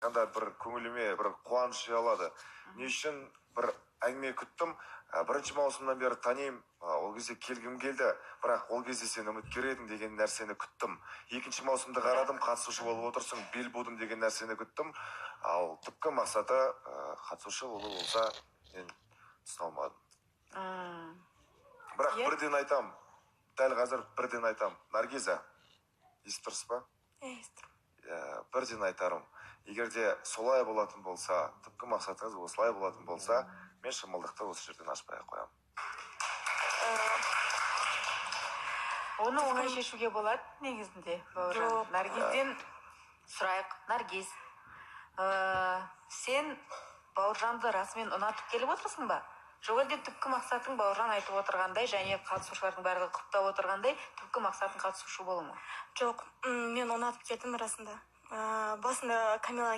Анда бір көңіліме бір қуаныш ұялады. Не үшін бір әңгіме күттім. Бірінші маусымнан бері танимын. Ол кезде келгім келді, бірақ ол кезде сен үміткер едің деген нәрсені күттім. Екінші маусымды қарадым, қатысушы болып отырсың, бел будым деген нәрсені күттім. Ал түпкі мақсаты қатысушы болу болса, мен түсіне алмадым. Бірақ бірден айтам, дәл қазір бірден айтам. Наргиза, естіп тұрсыз ба? Иә, естіп тұрмын. Иә, бірден айтарым: егер де солай болатын болса, түпкі мақсатыңыз осылай болатын болса, мен шымылдықты осы жерден ашпай ақ қоямын. Оны оңай шешуге болады негізінде, Бауыржан. Жоқ. Наргизден сұрайық. Наргиз, сен Бауыржанды расымен ұнатып келіп отырсың ба, жоқ әлде түпкі мақсатың Бауыржан айтып отырғандай және қатысушылардың барлығы құптап отырғандай, түпкі мақсатың қатысушы болу ма? Жоқ, мен ұнатып келдім расында. Басында Камила